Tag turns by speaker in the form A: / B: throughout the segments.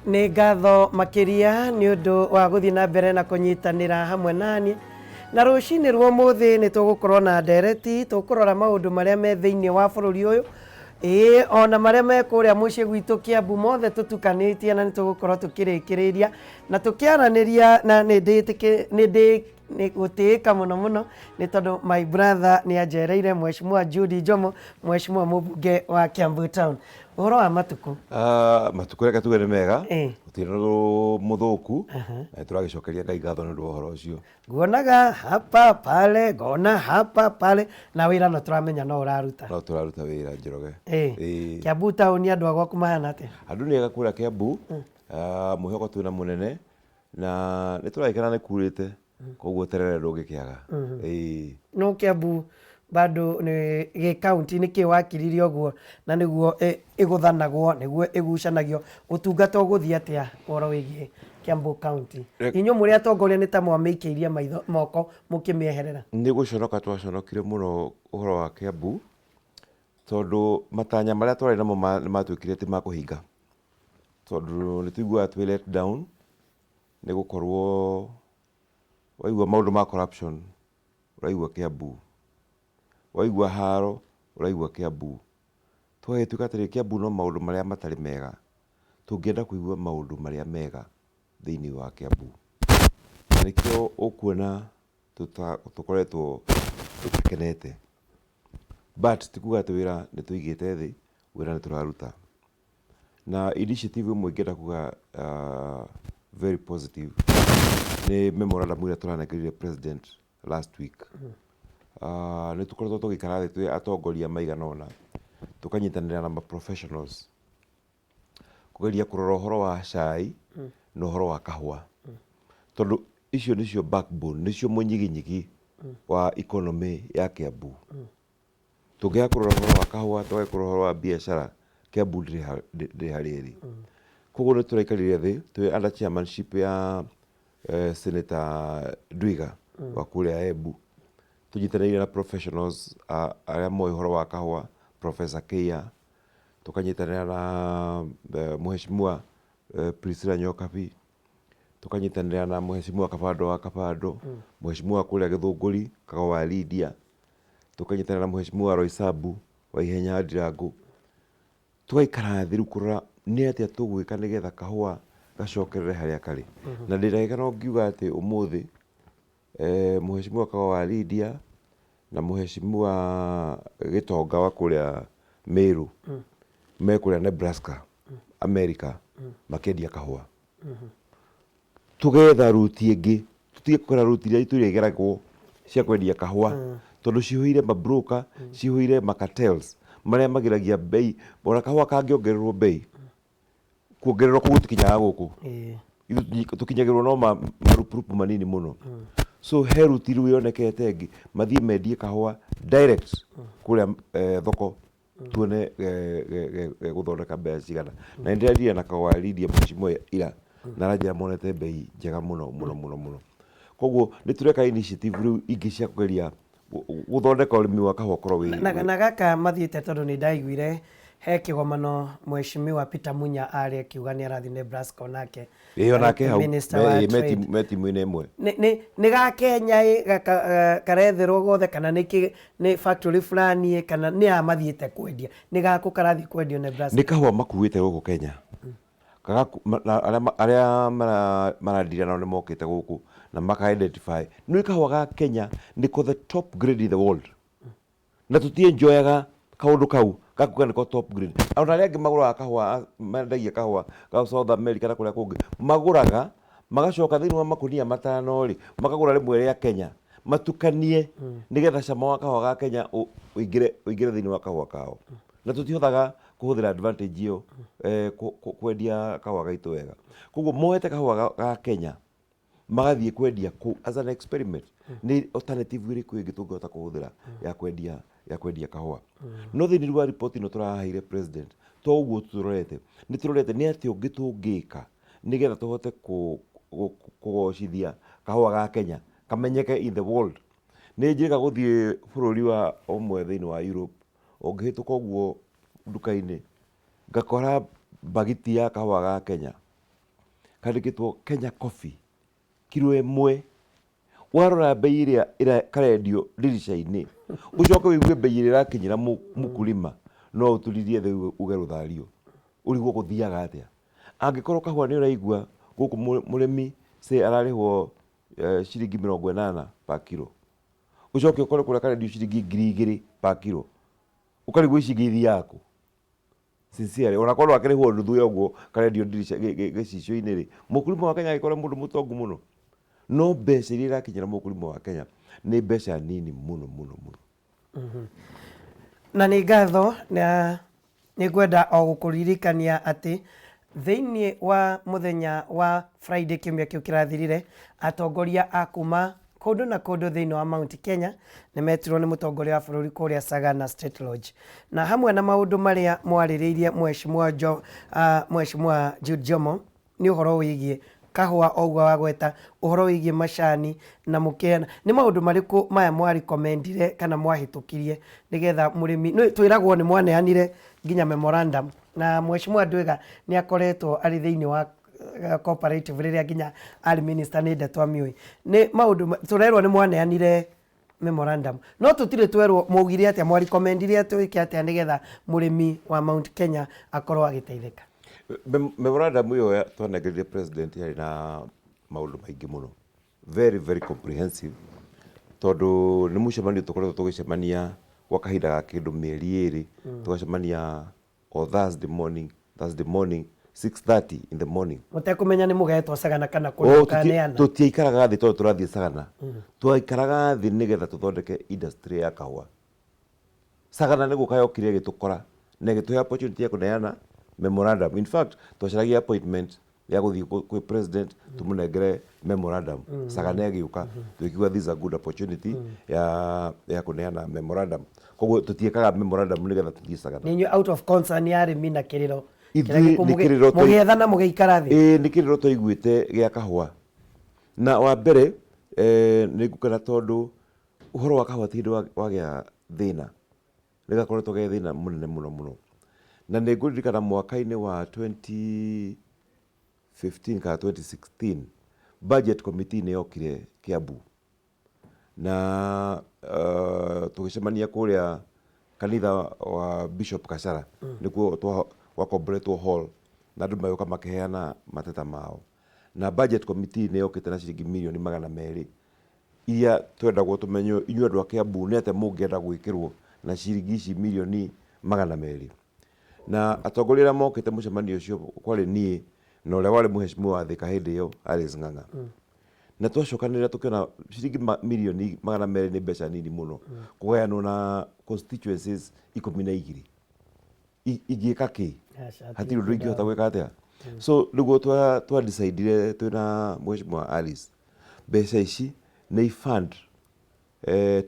A: Nĩ ngatho makĩria nĩ ũndũ wa gũthiĩ na mbere na kũnyitanĩra hamwe naniĩ. Na rũcinĩ rwa ũmũthĩ nĩ tũgũkorwo na ndereti, tũkũrora maũndũ marĩa me thĩinĩ wa bũrũri ũyũ, ĩĩ ona marĩa me kũrĩa mũciĩ gwitũ Kĩambu, mothe tũtukanĩtie na nĩ tũgũkorwo tũkĩrĩkĩrĩria na tũkĩaranĩria na nĩ ndĩ nĩ gũtĩĩka mũno mũno nĩ tondũ my brother nĩ anjereire, Mheshimiwa Judy Njomo, Mheshimiwa mũmbunge wa Kiambu Town. Ũhoro wa matukũ?
B: Ah, matukũ reke tuge nĩ mega. Gũtirĩ na ũndũ mũthũku, na nĩ tũragĩcokeria Ngai ngatho nĩ ũndũ wa ũhoro ũcio.
A: Nguonaga hapa pale, ngona hapa pale, na wĩra no tũramenya no ũraruta.
B: No tũraruta wĩra, Njoroge.
A: Kiambu Town andũ a gwaku mahana atĩa?
B: Andũ nĩ ega kũrĩa Kiambu. Ah, mwĩhoko twĩna mũnene na nĩ tũragĩkena nĩ kurĩte, koguo terere ndũngĩkĩaga. Ĩĩ.
A: No Kiambu bado nĩ gĩ county nĩ kĩ wakiririe ũguo na nĩguo ĩgũthanagwo, nĩguo ĩgucanagio, ũtungata ũgũthiĩ atĩa ũhoro wĩgiĩ Kiambu County? Inyuĩ mũrĩ atongoria nĩ ta mwamĩikĩirie maitho moko mũkĩmĩeherera.
B: Nĩ gũconoka twaconokire mũno ũhoro wa Kiambu tondũ matanya marĩa twarĩ namo nĩ matuĩkire ti ma kũhinga, tondũ nĩ tũiguaga twĩ let down nĩ gũkorwo waigua maũndũ ma corruption ũraigua Kiambu, waigua haro ũraigua Kiambu. Tũgagĩtuĩka atĩrĩrĩ, Kiambu no maũndũ marĩa matarĩ mega, tũngĩenda kũigua maũndũ marĩa mega thĩinĩ wa Kiambu. Na nĩkĩo ũkuona tũkoretwo tũtakenete. But ti kuga atĩ wĩra nĩ tũigĩte thĩ, wĩra nĩ tũraruta. Na initiative ĩmwe ingĩenda kuga very positive nĩ memorandum ĩrĩa tũranengerire president last week. Nĩ tũkoretwo tũgĩikara thĩ twĩ atongoria maigana ũna, tũkanyitanĩra na ma professionals kũgeria kũrora ũhoro wa cai na ũhoro wa kahũa, tondũ icio nĩcio backbone, nĩcio mũnyiginyigi wa economy ya Kiambu. Tũngĩaga kũrora ũhoro wa kahũa, twage kũrora ũhoro wa biacara, Kiambu ndĩrĩ harĩa ĩrĩ. Koguo nĩ tũraikarire thĩ twĩ under chairmanship ya Senator Ndwiga wa kũrĩa Embu, tũnyitanĩire na professionals arĩa moĩ ũhoro wa kahũa, Professor Keiya, tũkanyitanĩra na Mheshimiwa Priscilla Nyokabi, tũkanyitanĩra na Mheshimiwa Kabando wa Kabando, Mheshimiwa kũrĩa Gĩthũngũri, Kago wa Lydia, tũkanyitanĩra na Mheshimiwa Roysambu wa Ihenya Ndirangũ, tũgaikara thĩ rĩu kũrora nĩ atĩa tũgwĩka nĩgetha kahũa gacokerere harĩa karĩ. Na ndĩ na gĩkeno ngiuga atĩ ũmũthĩ Mheshimiwa Kago wa Lydia na Mheshimiwa Gĩtonga wa kũrĩa Meru me kũrĩa Nebraska, America, makĩendia kahũa. Tũgetha ruti ĩngĩ, tũtige kũgera ruti iria itũire igeragwo cia kwendia kahũa, tondũ cihũire ma broker, cihũire ma cartels marĩa magiragia bei, ona kahũa kangĩongererwo bei, kuongererwo kũu gũtikinyaga gũkũ. Ithuĩ tũkinyagĩrwo no marupurupu manini mũno. So he ruti rĩu yonekete ĩngĩ, mathiĩ mendie kahũa direct kũrĩa thoko, tuone gegũthondeka mbeca cigana. Na nĩ ndĩraririe na Kago wa Lydia Mheshimiwa ira, na aranjĩra monete mbei njega mũno mũno mũno mũno. Koguo nĩ tũreka initiative rĩu ingĩ cia kũgeria gũthondeka ũrĩmi wa kahũa ũkorwo wĩ
A: Na gaka mathiĩte tondũ nĩ ndaiguire he kĩgomano Mheshimiwa Peter Munya arĩ akiuga nĩ arathiĩ Nebraska onake.
B: Ĩĩ onake hau
A: Minister wa
B: me
A: Trade.
B: me timu-inĩ ĩmwe.
A: Nĩ ga Kenya ĩ karetherwo gothe kana nĩ kĩ nĩ factory fulani ĩ kana nĩ a mathiĩte kwendia, nĩ gakũ karathiĩ kwendio Nebraska?
B: Nĩ kahũa makuĩte gũkũ Kenya. Na arĩa maradira nao nĩ mokĩte gũkũ na maka identify. Nĩ ũĩ kahũa ga Kenya nĩko the top grade in the world. Na tũti enjoyaga kaũndũ kau ga kuga nĩko top grade. Ona arĩa angĩ magũraga kahũa, mendagia kahũa ga South America na kũrĩa kũngĩ, magũraga magacoka thĩinĩ wa makũnia matano rĩ, makagũra rĩmwe rĩa Kenya matukanie nĩgetha cama wa kahũa ga Kenya ũingĩre thĩinĩ wa kahũa kao. Na tũtihotaga kũhũthĩra advantage ĩyo kwendia kahũa gaitũ wega. Koguo moete kahũa ga Kenya magathiĩ kwendia kũu as an experiment, nĩ alternative ĩrĩkũ ĩngĩ tũngĩhota kũhũthĩra ya kwendia kahũa. No thĩinĩ wa report ĩno tũraheire president, to ũguo tu tũrorete, nĩ tũrorete nĩ atĩa ũngĩ tũngĩka nĩgetha tũhote kũgocithia kahũa ga Kenya. Kamenyeke in the world. Nĩ njĩrĩga gũthiĩ bũrũri wa ũmwe thĩinĩ wa Europe, ũngĩhĩtũka ũguo nduka-inĩ, ngakora mbagiti ya kahũa ga Kenya, kandĩkĩtwo Kenya Coffee, kiro ĩmwe. Warora mbei ĩrĩa karendio ndirica-inĩ, ũcoke ũigue mbei ĩrĩa ĩrakinyĩra mũkulima, no ũturirie thĩ uge rũthario. Ũrigwo gũthiaga atĩa. Angĩkorwo kahũa nĩ ũraigua gũkũ mũrĩmi say ararĩhwo ciringi 80 per kilo, ũcoke ũkore kũrĩa karendio ciringi 2000 per kilo, ũkarigwo ici ingĩ ithiaga kũ? Sincerely, ona korwo akĩrĩhwo nuthu ya ũguo karendio ndirica gĩcicio-inĩ rĩ, mũkulima wa Kenya agĩkorwo mũndũ mũtongu mũno. No mbeca iria irakinyĩra mũkulima wa Kenya nĩ mbeca nini mũno mũno mũno.
A: Na nĩ ngatho na nĩ ngwenda o gũkũririkania atĩ thĩinĩ wa mũthenya wa Friday kiumia kĩu kĩrathirire, atongoria a kuma kũndũ na kũndũ thĩinĩ wa Mount Kenya nĩ metirwo nĩ mũtongoria wa bũrũri kũrĩa Sagana State Lodge. Na hamwe na maũndũ marĩa mwarĩrĩirie Mheshimiwa Jo, Mheshimiwa Jude Jomo, nĩ ũhoro wĩgiĩ kahũa o ũguo wagweta, ũhoro wĩgiĩ macani na mũkĩheana. Nĩ maũndũ marĩkũ maya mwa recommendire kana mwahĩtũkirie nĩgetha mũrĩmi, nĩ twĩragwo nĩ mwaneanire nginya memorandum na Mheshimiwa Ndwiga nĩ akoretwo arĩ thĩinĩ wa cooperative rĩrĩa nginya arĩ minister nĩ ndeto amĩũĩ. Nĩ maũndũ, tũrerwo nĩ mwaneanire memorandum no tũtirĩ twerwo mwaugire atĩa, mwa recommendire twĩke atĩa nĩgetha mũrĩmi wa Mount Kenya akorwo agĩteithĩka.
B: Memorandum ĩyo twanengerire president yarĩ na maũndũ maingĩ mũno, very very comprehensive, tondũ nĩ mũcemanio tũkoretwo tũgĩcemania gwa kahinda ga kĩndũ mĩeri 2, tũgacemania o Thursday morning, Thursday morning 6:30 in the morning.
A: Mũtekũmenya nĩ mũgetwo Sagana kana kũrĩa mũkaneana.
B: Tũtiaikaraga thĩ tondũ tũrathiĩ Sagana. Twaikaraga thĩ nĩgetha tũthondeke industry ya kahũa. Sagana nĩ gũka yokire ĩgĩtũkora na ĩgĩtũhe opportunity ya kũneana memorandum. In fact, twacaragia appointment ya gũthiĩ kwĩ president tũmũnengere memorandum. Sagana ĩgĩũka, tũgĩkiuga this is a good opportunity ya kũneana memorandum. Koguo tũtiĩkaga memorandum nĩgetha tũthiĩ Sagana.
A: Nĩ inyuĩ out of concern ya arĩmi na kĩrĩro
B: kĩrĩa Ithuĩ
A: gĩkũ nĩ kĩrĩro mũgĩethana mũgĩikara thĩ.
B: Ĩĩ nĩ kĩrĩro twaiguĩte gĩa kahũa. Na wa mbere nĩ ngũkena tondũ ũhoro wa kahũa ti hĩndĩ wagĩa thĩna. Nĩ gakoretwo ge thĩna mũnene mũno mũno. Na nĩ ngũririkana mwaka-inĩ wa 2015 kana 2016, budget committee nĩ yokire Kiambu. Na tũgĩcemania kũrĩa kanitha wa Bishop Kachara, nĩkuo gwakomboretwo hall, na andũ magĩũka makĩheana mateta mao. Na budget committee nĩ yokĩte na ciringi mirioni 200 iria twendagwo tũmenye inyuĩ andũ a Kiambu nĩ atĩa mũngĩenda gwĩkĩrwo na ciringi ici mirioni 200. Na atongoria arĩa mokĩte mũcemanio ũcio kwarĩ niĩ na ũrĩa warĩ mũheshimiwa wa Thika hĩndĩ ĩyo Alice Ng'ang'a. Na twacokanĩrĩra tũkĩona ciringi mirioni 200 nĩ mbeca nini mũno kũgayanwo na constituencies 12. Ingĩka kĩ? Hatirĩ ũndũ ingĩhota gwĩka atĩa. So nĩguo twa decide twĩna mũheshimiwa Alice, mbeca ici nĩ fund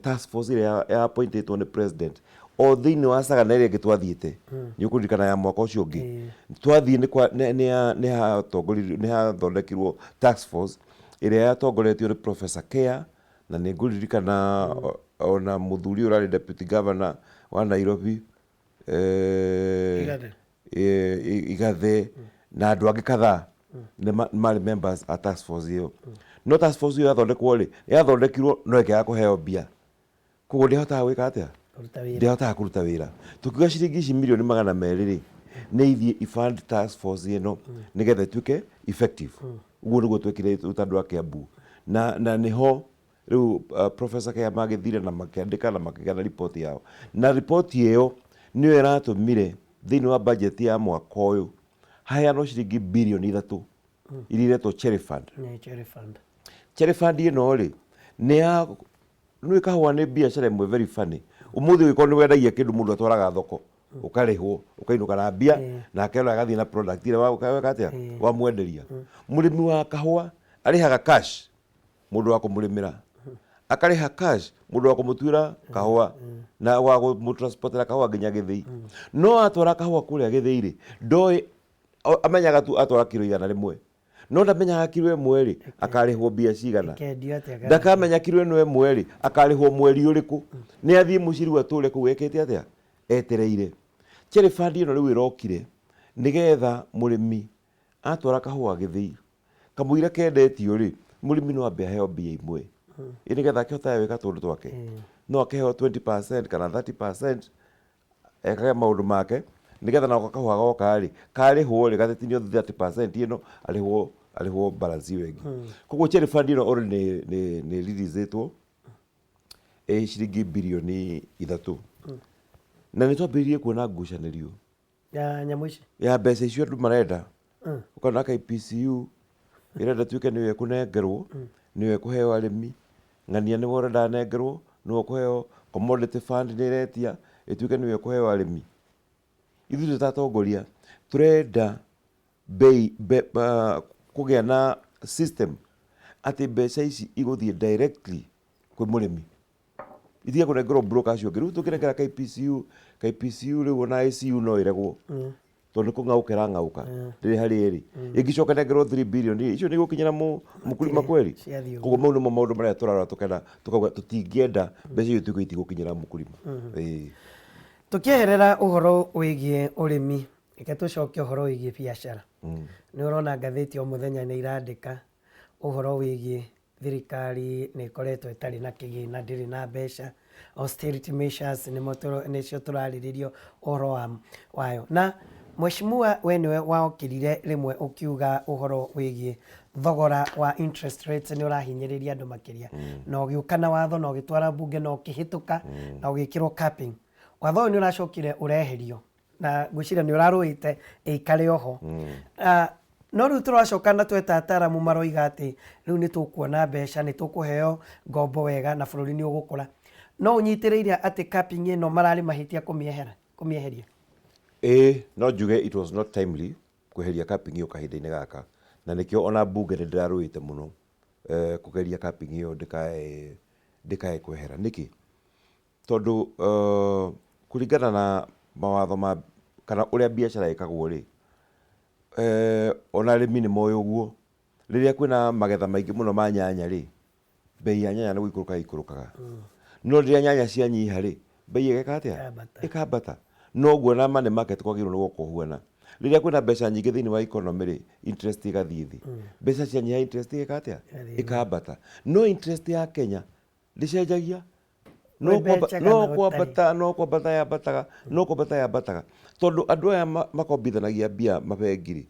B: task force ĩrĩa ya appointĩtwo nĩ president o thĩinĩ wa Sagana ĩrĩa ĩngĩ twathiĩte, nĩ ũkũririkana ya mwaka ũcio ũngĩ twathiĩ, nĩ hathondekirwo task force ĩrĩa yatongoretio nĩ Professor Kea, na nĩ ngũririkana ona mũthuri ũyũ ũrarĩ deputy governor wa Nairobi,
A: Igathe.
B: Igathe na andũ angĩ kadhaa nĩ marĩ members a task force ĩyo. No task force ĩyo yathondekwo rĩ, yathondekirwo no ĩkĩaga kũheo mbia, koguo ndĩhotaga gwĩka atĩa?
A: Kũruta wĩra.
B: Ndĩhotaga kũruta wĩra. Tũkiuga ciringi ici mirioni 200 rĩ, nĩ ithiĩ ifund task force ĩno nĩgetha ĩtuĩke effective. Ũguo nĩguo twekire ta andũ a Kiambu, na nĩho rĩu Professor Kea magĩthire na makĩandĩka na makĩgĩa na riboti yao, na riboti ĩyo nĩyo ĩratũmire thĩinĩ wa budget ya mwaka ũyũ haheanwo ciringi birioni 3 iria iretwo Cherry Fund.
A: Nĩ Cherry Fund.
B: Cherry Fund ĩno rĩ, nĩ ya nĩ kahũa, nĩ biacara ĩmwe very funny. Ũmũthĩ ũngĩkorwo nĩ wendagia kĩndũ, mũndũ atwaraga thoko, ũkarĩhwo, ũkainũka na mbia, nake ũrĩa agathiĩ na product ĩrĩa weka atĩa, wamwenderia. Mũrĩmi wa kahũa arĩhaga cash mũndũ wa kũmũrĩmĩra, akarĩha cash mũndũ wa kũmũtuĩra kahũa na wa kũmũtransportera kahũa nginya gĩthĩi. No atwara kahũa kũrĩa gĩthĩi rĩ, ndoĩ, amenyaga tu atwara kiro 100, No ndamenyaga kiro ĩmwe rĩ akarĩhwo mbia cigana.
A: Ĩkendio atĩa kana?
B: Ndakamenya kiro ĩno ĩmwe rĩ akarĩhwo mweri ũrĩkũ. Nĩ athiĩ mũciĩ rĩu atũre kũu ekĩte atĩa? Etereire. Cherry Fund ĩno rĩu ĩrokire nĩgetha mũrĩmi atwara kahũa gĩthĩi, kamũira kendetio rĩ, mũrĩmi no ambe aheo mbia imwe ĩ nĩgetha akĩhotage gwĩka tũũndũ twake. No akĩheo 20% kana 30% ekage maũndũ make nĩgetha nako kahũa goka rĩ, karĩhwo rĩ, gathitinio 30% ĩno arĩhwo arĩhwo balance ĩyo ĩngĩ. Koguo Cherry Fund ĩno already nĩ nĩ release-ĩtwo ĩ ciringi birioni 3. Na nĩ twambĩrĩirie kuona ngucanĩrio
A: ya nyamũ ici
B: ya mbeca icio andũ marenda. Ũkona KPCU ĩrenda tuĩke nĩyo ĩkũnengerwo, nĩyo ĩkũheo arĩmi, ng'ania nĩwe ũrenda anengerwo, nĩwe ũkũheo, commodity fund nĩ ĩretia ĩtuĩke nĩyo ĩkũheo arĩmi. Ithuĩ twĩ ta atongoria tũrenda bei be, kũgĩa na system atĩ mbeca ici igũthiĩ directly kwĩ mũrĩmi, itige kũnengerwo broker acio angĩ. Rĩu tũngĩnengera KPCU, KPCU rĩu ona ICU no ĩregwo tondũ nĩ kũng'aũka ĩrang'aũka ndĩrĩ harĩa ĩrĩ. Ĩngĩcoka ĩnengerwo 3 billion rĩ, icio nĩ igũkinyĩra mũkulima kweli?
A: Ciathiĩ ũguo.
B: Koguo mau nĩmo maũndũ marĩa tũrarora tũkenda tũkauga tũtingĩenda mbeca icio ituĩke itigũkinyĩra mũkulima. Ĩĩ.
A: Tũkĩeherera ũhoro wĩgiĩ ũrĩmi, reke tũcoke ũhoro wĩgiĩ biacara. Nĩ ũrona ngathĩti o mũthenya nĩ irandĩka ũhoro wĩgiĩ thirikari nĩ ĩkoretwo ĩtarĩ na kĩgĩna, ndĩrĩ na mbeca, austerity measures nĩmo nĩcio tũrarĩrĩria ũhoro wa wayo. Na mheshimiwa, we nĩwe waokĩrire rĩmwe ũkiuga ũhoro wĩgiĩ thogora wa interest rates nĩ ũrahinyĩrĩria andũ makĩria, na ũgĩũka na watho na ũgĩtwara mbunge na ũkĩhĩtũka na ũgĩkĩrwo capping. Watho ũyũ nĩ ũracokire ũreherio na ngwĩciria nĩ ũrarũĩte ĩikare oho. No rĩu tũracoka na tweta ataramu maroiga atĩ rĩu nĩ tũkuona mbeca, nĩ tũkũheo ngombo wega na bũrũri nĩ ũgũkũra. No ũnyitĩrĩire atĩ capping ĩno mararĩ mahĩtia kũmĩehera, kũmĩeheria?
B: Ĩĩ, no njuge it was not timely kweheria capping ĩyo kahinda-inĩ gaka, na nĩkĩo ona mbunge nĩ ndĩrarũĩte mũno kũgeria capping ĩyo ndĩkae ndĩkae kwehera. Nĩkĩ? Tondũ kũringana na mawatho ma kana ũrĩa biacara ĩkagwo rĩ, ona arĩmi nĩ moĩ ũguo, rĩrĩa kwĩna magetha maingĩ mũno ma nyanya rĩ, bei ya nyanya nĩ gũikũrũka ĩikũrũkaga. No rĩrĩa nyanya cianyiha rĩ, bei ĩgeka atĩa?
A: Ĩkambata.
B: Ĩkambata. Noguo na money market kwagĩrĩirwo nĩ gũkorwo kũhuana. Rĩrĩa kwĩna mbeca nyingĩ thĩinĩ wa economy rĩ, interest ĩgathiĩ thĩ. Mbeca cianyiha interest ĩgeka atĩa? Ĩkambata. No interest ya Kenya ndĩcenjagia. No
A: Kwĩ mbeca kana
B: no
A: gũtarĩ.
B: Kwambata no kwambata yambataga, no kwambata yambataga, tondũ andũ aya makombithanagia mbia mabengi rĩ,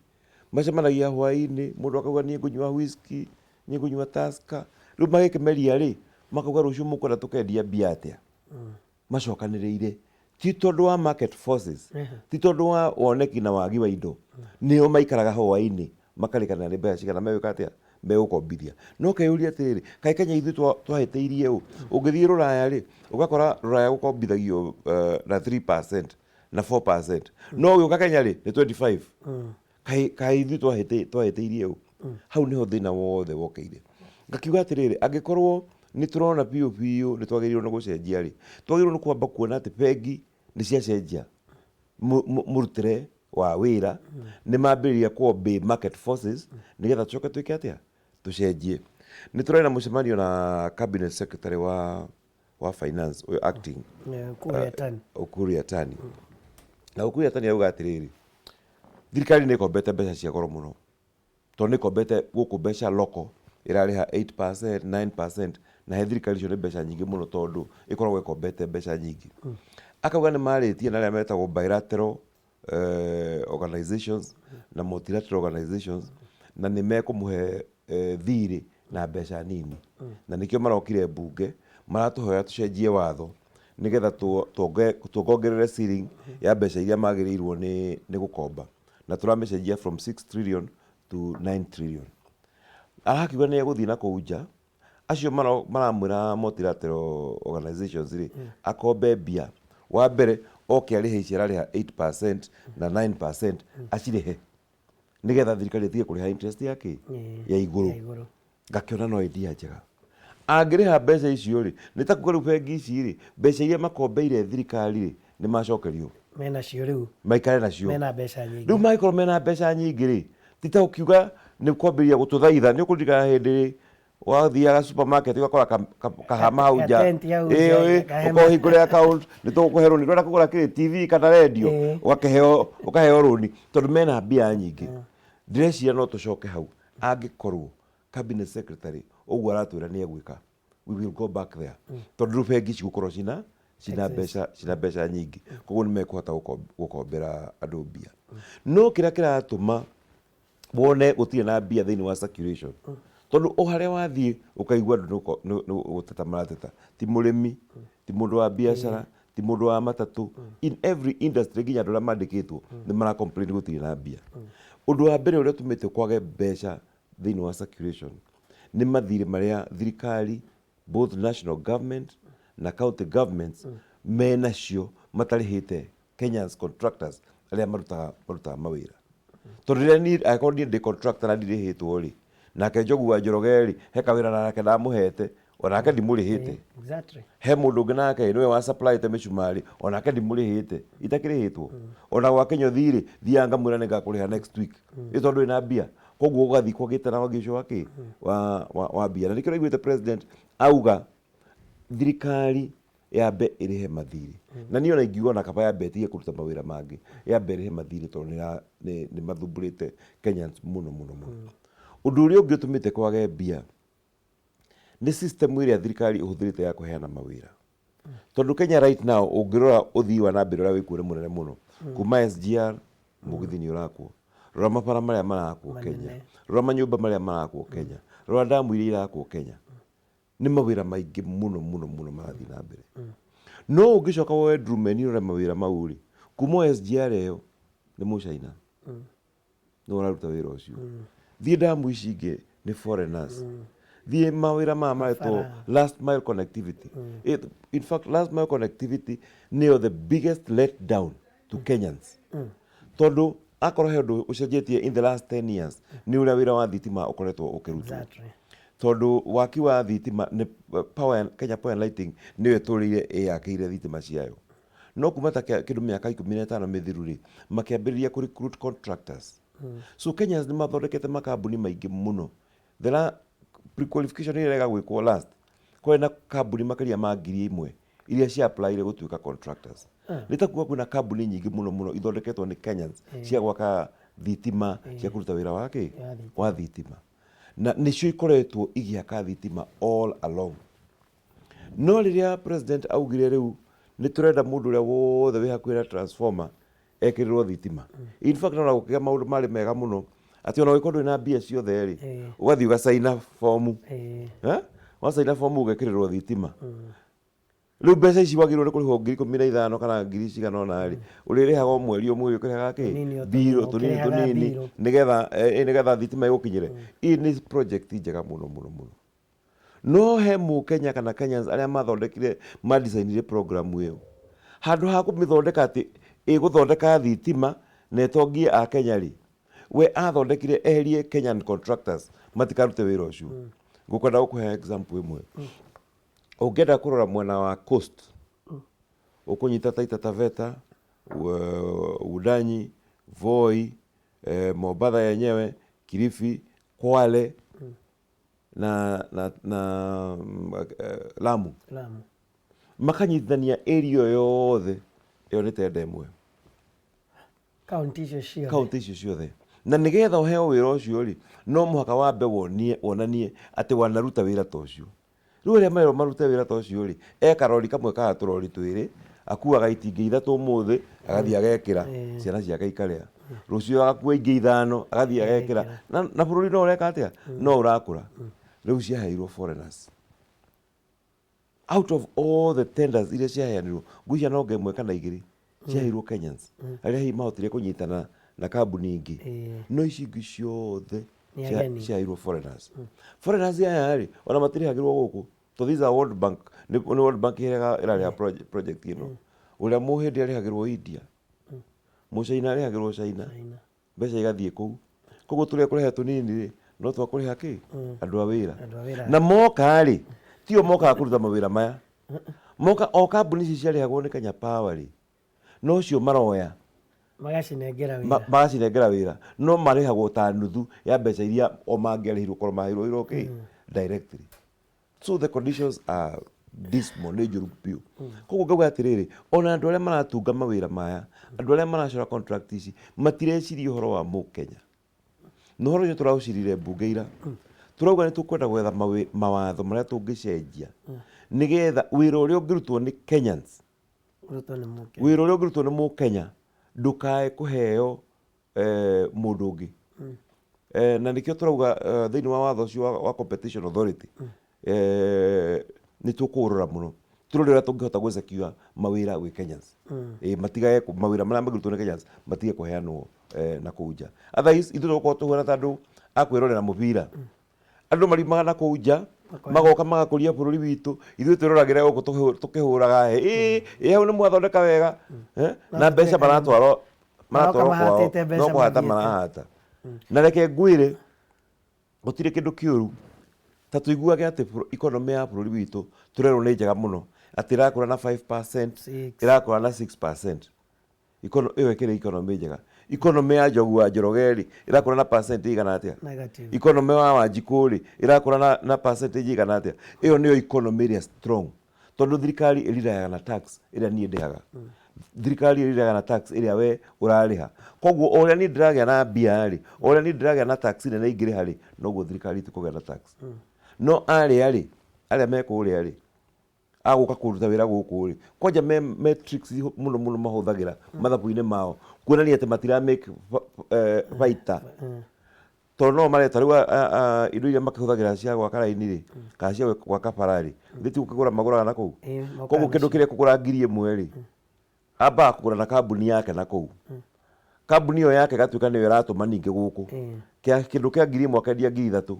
B: macemanagia hwaĩ-inĩ, mũndũ akauga niĩ ngũnyua whisky, niĩ ngũnyua Tusker, rĩu magĩkĩmeria rĩ, makauga rũciũ mũkwenda tũkendia mbia atĩa? Macokanĩrĩire ti tondũ wa market forces, ti tondũ wa woneki na wagi wa indo, nĩo maikaraga hwaĩ-inĩ makarĩkanĩra nĩ mbeca cigana megwĩka atĩa, megũkombithia. No keyũria atĩrĩrĩ, kaĩ Kenya ithuĩ twahĩtĩirie ũ? Ũngĩthiĩ Rũraya rĩ, ũgakora Rũraya gũkombithagio na 3% na 4%, no ũgĩũka Kenya rĩ, nĩ 25. Kaĩ kaĩ ithuĩ twahĩtĩirie ũ? Hau nĩho thĩna wothe wokĩire. Ngakiuga atĩrĩrĩ, angĩkorwo nĩ tũrona biũ biũ nĩ twagĩrĩirwo nĩ gũcenjia rĩ, twagĩrĩirwo nĩ kwamba kuona atĩ bengi nĩ ciacenjia mũrutĩre wa wĩra, nĩ mambĩrĩria kũ obey market forces, nĩgetha tũcoke twĩke atĩa? Tũcenjie. Nĩ tũrarĩ na mũcemanio na cabinet secretary wa finance ũyũ acting,
A: Ukur Yatani.
B: Ukur Yatani. Na Ukur Yatani auga atĩrĩrĩ, thirikari nĩ ĩkombete mbeca cia goro mũno, tondũ nĩ ĩkombete gũkũ mbeca local ĩrarĩha 8%, 9%, na he thirikari icio nĩ mbeca nyingĩ mũno tondũ ĩkoragwo ĩkombete mbeca nyingĩ. Akauga nĩ marĩtie na arĩa metagwo bilateral organizations na multilateral organizations, na nĩ mekũmũhe thirĩ na mbeca nini, na nĩkĩo marokire mbunge maratũhoya tũcenjie watho nĩgetha tuongongerere ceiling ya mbeca iria magĩrĩirwo nĩ gũkomba, na tũramĩcenjia from 6 trillion to 9 trillion. Arakiuga nĩ egũthiĩ na kũu nja acio maramwĩra multilateral organizations rĩ, akombe mbia wa mbere oke arĩhe ici ararĩha 8% na 9%, acirĩhe nĩgetha thirikari ĩtige kũrĩha interest ya kĩ ya igũrũ.
A: Ya igũrũ.
B: Ngakĩona no idea njega. Angĩrĩha mbeca icio rĩ, nĩ ta kuga rĩu bengi ici rĩ, mbeca iria makombeire thirikari rĩ, nĩ macokerio.
A: Mena cio rĩu.
B: Maikare nacio.
A: Mena mbeca nyingĩ.
B: Rĩu mangĩkorwo mena mbeca nyingĩ rĩ, ti ta ũkiuga Nĩ kwambĩrĩria gũtũthaitha. Nĩ ũkũririkana hĩndĩ wathiaga supermarket ũgakora kahama hau nja?
A: Gatent hau nja, kahema.
B: Ũkahingũre account, nĩ tũgũkũhe rũni, ndũrenda kũgũra kĩrĩ TV kana radio, ũgakĩheo, ũkaheo rũni tondũ mena mbia nyingĩ. Ndĩreciria no tũcoke hau angĩkorwo cabinet secretary ũguo aratwĩra nĩ egwĩka. We will go back there tondũ rĩu bengi cigũkorwo cina mbeca, cina mbeca nyingĩ, koguo nĩ mekũhota gũkombera andũ mbia. No kĩrĩa kĩratũma wone gũtirĩ na mbia thĩinĩ wa circulation, tondũ o harĩa wathiĩ ũkaigua andũ nĩ gũteta marateta, ti mũrĩmi, ti mũndũ wa biacara, ti mũndũ wa matatũ, in every industry, nginya andũ arĩa mandĩkĩtwo nĩ mara complain gũtirĩ na mbia. Ũndũ wa mbere ũrĩa ũtũmĩte kwage mbeca thĩinĩ wa circulation nĩ mathirĩ marĩa thirikari, both national government na county governments, menacio matarĩhĩte Kenyans contractors arĩa marutaga mawĩra. Tondũ rĩrĩa niĩ, angĩkorwo niĩ ndĩ contractor na ndirĩhĩtwo rĩ, nake Njogu wa Njoroge rĩ, he kawĩra nake ndamũhete, onake ndimũrĩhĩte. He mũndũ ũngĩ nake nĩwe wa supplyte mĩcumarĩ, onake ndimũrĩhĩte, itakĩrĩhĩtwo. Ona gwa Kĩnyũthi rĩ, thiaga ngamwĩra nĩ ngakũrĩha next week, ĩ tondũ ndũrĩ na mbia. Koguo gũgathiĩ kwagĩte na wagi ũcio wa kĩ wa mbia. Na nĩkĩo ũraiguĩte president auga thirikari yambe ĩrĩhe mathirĩ. Na niĩ ona ingiuga ona kaba yambe ĩtige kũruta mawĩra mangĩ, yambe ĩrĩhe mathirĩ, tondũ nĩ mathumbũrĩte Kenyans mũno mũno mũno. Ũndũ ũrĩa ũngĩ ũtũmĩte kwage mbia nĩ system ĩrĩa thirikari ĩhũthĩrĩte ya kũheana mawĩra. Tondũ Kenya right now, ũngĩrora ũthii wa na mbere ũrĩa wĩkuo nĩ mũnene mũno. Kuma SGR, mũgithi nĩ ũrakwo. Rora mabara marĩa marakwo Kenya.
A: Manene.
B: Rora manyũmba marĩa marakwo Kenya. Rora ndamu iria irakwo Kenya. Nĩ mawĩra maingĩ mũno mũno mũno marathiĩ na mbere. No ũngĩcoka woe ndurumeni ũrore mawĩra mau rĩ, kuma o SGR ĩyo nĩ Mũcaina nĩ ũraruta wĩra ũcio. Thiĩ ndamu ici ingĩ nĩ foreigners. Thiĩ mawĩra maya maretwo
A: Mabara.
B: Last mile connectivity. In fact, last mile connectivity nĩyo the biggest let down to Kenyans. Tondũ akorwo he ũndũ ũcenjetie in the last 10 years, nĩ ũrĩa wĩra wa thitima ũkoretwo ũkĩrutwo. Tondũ waki wa thitima nĩ power, Kenya Power and Lighting nĩyo ĩtũrĩire ĩyakĩire thitima ciayo. No kuma ta kĩndũ mĩaka 15 mĩthiru rĩ, makĩambĩrĩria kũ recruit contractors. So Kenyans nĩ mathondekete makambuni maingĩ mũno. The pre-qualification ĩrĩa ĩrega gwĩkwo last, kwarĩ na kambuni makĩria ma 1000 iria cia applyire gũtuĩka contractors. Nĩ ta kuga kwĩna kambuni nyingĩ mũno mũno ithondeketwo nĩ Kenyans cia gwaka thitima, cia kũruta wĩra wa kĩ?
A: Wa thitima.
B: Wa thitima. Na nĩcio ikoretwo igĩaka thitima all along. No rĩrĩa president augire rĩu nĩ tũrenda mũndũ ũrĩa wothe wĩ hakuhĩ na transformer ekĩrĩrwo thitima. In fact, ona gũkĩgĩa maũndũ marĩ mega mũno atĩ ona ũngĩkorwo ndũrĩ na mbia ciothe rĩ, ũgathiĩ ũgacaina bomu. Eh? Wacaina bomu ũgekĩrĩrwo thitima. Rĩu mbeca ici wagĩrĩirwo nĩ kũrĩhwo 15,000 kana ngiri cigana ũna rĩ, ũrĩrĩhaga o mweri o mweri ũkĩrĩhaga kĩ?
A: Tũnini o
B: Mbirũ
A: tũnini,
B: tũnini
A: ũkĩrĩhaga
B: tũnini
A: mbirũ.
B: nĩgetha thitima ĩgũkinyĩre. Ĩ nĩ project njega mũno mũno mũno. No he Mũkenya kana Kenyans arĩa mathondekire, madesignire program ĩyo. Handũ ha kũmĩthondeka atĩ ĩgũthondeka thitima na ĩtongie a Kenya rĩ, we athondekire eherie Kenyan contractors matikarute wĩra ũcio. Ngũkwenda gũkũhe example ĩmwe. Ũngĩenda kũrora mwena wa coast, ũkũnyita Taita Taveta, Udanyi, Voi, Mombatha yenyewe, Kilifi, Kwale na Lamu.
A: Lamu.
B: Makanyitithania area ĩyo yothe ĩyo nĩ tenda ĩmwe.
A: Kaunti icio ciothe.
B: Kaunti icio ciothe. Na nĩgetha ũheo wĩra ũcio rĩ, no mũhaka wambe wonie, wonanie atĩ wanaruta wĩra ta ũcio. Rĩu arĩa merwo marute wĩra ta ũcio rĩ, e karori kamwe kana tũrori twĩrĩ, akuaga itingĩ ithatũ ũmũthĩ, agathiĩ agekĩra, ciana ciake ikarĩa. Rũciũ agakua ingĩ ithano, agathiĩ agekĩra. Na bũrũri no ũreka atĩa? No ũrakũra. Rĩu ciaheirwo foreigners. Out of all the tenders iria ciaheanirwo, ngwĩciria no ĩmwe kana igĩrĩ ciaheirwo Kenyans, arĩa hihi mahotire kũnyitana na kambuni ingĩ. No ici ingĩ ciothe
A: Nĩ ageni.
B: Ciaheirwo foreigners. Foreigners aya rĩ, ona matirĩhagĩrwo gũkũ. To these are World Bank, nĩ World Bank ĩrĩa ĩrarĩha project ĩno. Ũrĩa Mũhĩndĩ arĩhagĩrwo India, Mũcaina arĩhagĩrwo China.
A: China.
B: Mbeca igathiĩ kũu. Koguo tũrĩa kũrehe tũnini rĩ, no twa kũrĩha kĩ? Andũ a wĩra.
A: Andũ a wĩra.
B: Na moka rĩ, tio mokaga kũruta mawĩra maya. Moka o kambuni ici ciarĩhagwo nĩ Kenya Power rĩ, nocio maroya.
A: Magacinengera wĩra.
B: Magacinengera wĩra, no marĩhagwo ta nuthu ya mbeca iria o mangĩarĩhirwo korwo maheirwo wĩra okay directly. So the conditions are dismal, nĩ njũru biũ. Koguo ngauga atĩrĩrĩ, ona andũ arĩa maratunga mawĩra maya, andũ arĩa maracora contract ici, matireciria ũhoro wa mũkenya. Na ũhoro ũcio tũraũcirire mbunge ira, tũrauga nĩ tũkwenda gwetha mawatho marĩa tũngĩcenjia nĩgetha wĩra ũrĩa ũngĩrutwo nĩ Kenyans,
A: Ũrutwo nĩ Mũkenya.
B: Wĩra ũrĩa ũngĩrutwo nĩ Mũkenya ndũkae kũheo mũndũ ũngĩ. Na nĩkĩo tũrauga thĩinĩ wa watho ũcio wa Competition Authority nĩ tũkũũrora mũno, tũrore ũrĩa tũngĩhota gũ secure mawĩra gwĩ Kenyans. Matigage mawĩra marĩa mangĩrutwo nĩ Kenyans matige kũheanwo na kũu nja. Otherwise ithuĩ tũgũkorwo tũhuana ta andũ a kwĩrorera mũbira. Andũ mariumaga na kũu nja magoka magakũria bũrũri witũ, ithuĩ twĩroragĩra gũkũ tũkĩhũraga hĩ, ĩĩ ĩ hau nĩ mwathondeka wega. Na mbeca maratwarwo
A: Maroka
B: maratwarwo kwao,
A: mahatĩte mbeca
B: no kũhata
A: mathiĩte.
B: Marahata. Na reke ngwĩre, gũtirĩ kĩndũ kĩũru ta tũiguage atĩ economy ya bũrũri witũ tũrerwo nĩ njega mũno, atĩ ĩrakũra na 5%,
A: Six.
B: ĩrakũra na 6%. Ĩyo ĩkĩrĩ economy njega? Economy ya Njogu wa Njoroge rĩ, ĩrakũra na percent igana atĩa?
A: Negative.
B: Economy wa Wanjikũ rĩ, ĩrakũra na percentage igana atĩa? Ĩyo nĩyo economy ĩrĩa strong, tondũ thirikari ĩrirayaga na tax ĩrĩa niĩ ndĩhaga, thirikari ĩrirayaga na tax ĩrĩa we ũrarĩha. Koguo o ũrĩa niĩ ndĩragĩa na mbia rĩ, o ũrĩa niĩ ndĩragĩa na tax nene ingĩrĩha rĩ, noguo thirikari ĩtũkũgĩa na tax. No arĩa rĩ, arĩa me kũrĩa rĩ, agũka kũruta wĩra gũkũ rĩ, kwanja me metrics mũno mũno mahũthagĩra mathabu-inĩ mao kuonania atĩ matira make baita, tondũ no mareta rĩu indo iria makĩhũthagĩra cia gwaka raini rĩ, kana cia gwaka bara rĩ, githĩ ti gũkĩgũra magũraga na kũu?
A: Ĩĩ, mokaga
B: Koguo kĩndũ
A: nacio.
B: Kĩrĩa kũgũra 1000 rĩ, ambaga kũgũra na kambuni yake na kũu, kambuni ĩyo yake ĩgatuĩka nĩyo ĩratũma ningĩ gũkũ. Kĩndũ kĩa 1000 akendia 3000.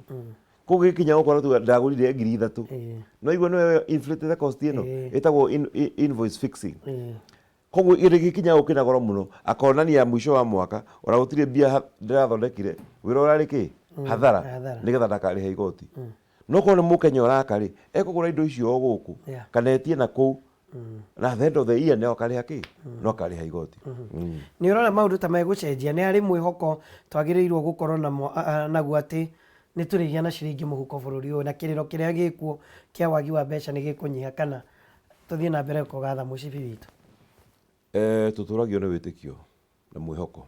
B: Koguo gĩkinya gũkũ aratuga ndagũrire 3000. No igua nĩwe inflated cost ĩno. Ĩtagwo invoice fixing. Koguo kĩndũ gĩkinya gũkũ kĩna goro mũno, akonania mũico wa mwaka ona gũtirĩ mbia ndĩrathondekire, wĩra ũrarĩ kĩ hathara,
A: Hathara.
B: nĩgetha ndakarĩhe igoti. No korwo nĩ mũkenya ũraka rĩ, ekũgũra indo icio o gũkũ kana etie na kũu, na at the end of the year no akarĩha kĩ, no akarĩha igoti.
A: Nĩ ũrona maũndũ ta megũcenjia? Nĩ harĩ mwĩhoko twagĩrĩirwo gũkorwo naguo atĩ nĩ tũrĩgĩa na ciringi mũhuko bũrũri ũyũ, na kĩrĩro kĩrĩa gĩkuo kĩa wagi wa mbeca nĩ gĩkũnyiha, kana tũthiĩ na mbere kũgatha mũcibi witũ?
B: Tũtũragio nĩ wĩtĩkio na mwĩhoko,